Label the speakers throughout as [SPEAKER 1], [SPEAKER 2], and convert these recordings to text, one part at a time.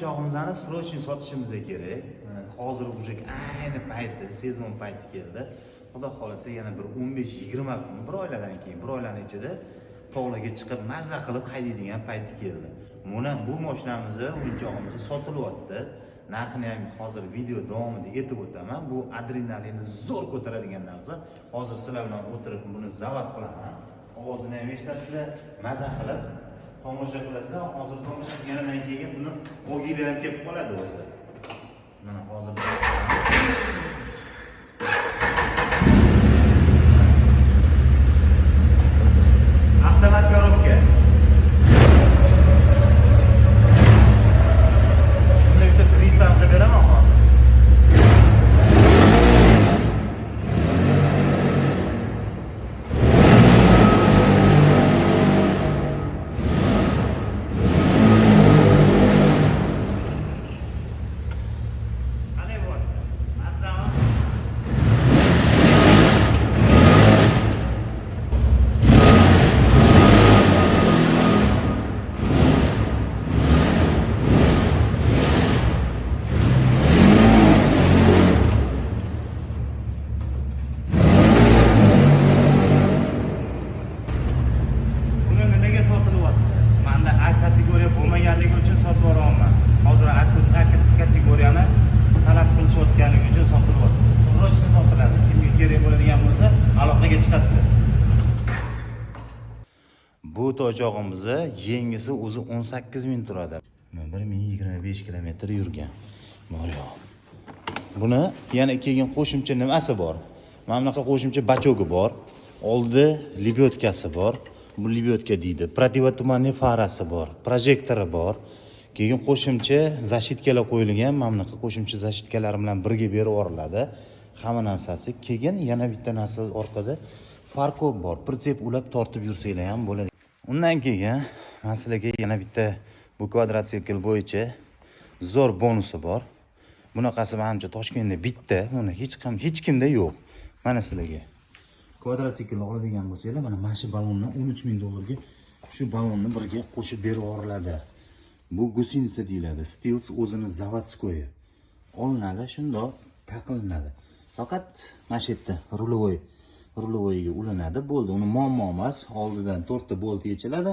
[SPEAKER 1] O'yinchog'imizni срочно sotishimiz kerak. Mana hozir уже ayni payti, sezon payti keldi. Xudo xohlasa, yana bir 15-20 kun, bir oylardan keyin, bir oylarning ichida tog'larga chiqib mazza qilib haydaydigan payti keldi. Buni, bu mashinamizni, o'yinchog'imizni sotilyapti. Narxini ham hozir video davomida aytib o'taman. Bu adrenalinni zo'r ko'taradigan narsa. Hozir sizlar bilan o'tirib buni завод qilaman. Ovozini ham eshitasizlar, maza qilib tomosha qilasizlar. Hozir tomosha qilganidan keyin buni olginglar ham kelib qoladi o'zi. Mana hozir avtomat коробка. Bunda bitta drift ham qilib beraman hozir. Qanday bo'lyapti? Mazzami? Buni nimaga sotilyapti? Manda A kategoriya bo'lmaganligi uchun sotib yuboryapman. Hozir A kategoriyani talab qilishayotganligi uchun sotilyapti. Срочно sotiladi. Kimga kerak bo'ladigan bo'lsa, aloqaga chiqasizlar. Bu toychog'imizni yengisi o'zi 18 ming turadi. 1025 kilometr yurgan. Bor yo'q. Buni yana keyin qo'shimcha nimasi bor? Mana bunaqa qo'shimcha бачок i bor. Oldi лебёдка si bor. Bu лебёдка deydi. Противотуманный farasi bor, projektori bor. Keyin qo'shimcha защитка lar qo'yilgan. Mana bunaqa qo'shimcha защитка lar bilan birga berib yuboriladi. Hamma narsasi. Keyin yana bitta narsa, orqada фаркоп bor. Прицеп ulab tortib yursanglar ham bo'ladi. Undan keyin man sizlarga yana bitta bu kvadrotsikl bo'yicha zo'r bonusi bor. Bunaqasi manimcha Toshkentda bitta, buni hech kim, hech kimda yo'q. Mana sizlarga. Kvadrotsiklni oladigan bo'lsanglar, mana shu ballonni 13 ming dollarga shu ballonni birga qo'shib berib yuboriladi. Bu гусеница deyiladi. Stils o'zini заводской. Olinadi, shundoq taqilinadi. Faqat mana shu yerda рулевой ga ulanadi, bo'ldi. Uni muammo emas. Oldidan to'rtta bolt yechiladi.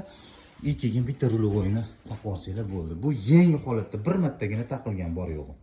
[SPEAKER 1] И keyin bitta рулевой ni taqib olsanglar bo'ldi. Bu yangi holatda bir martagina taqilgan, bor yo'g'i.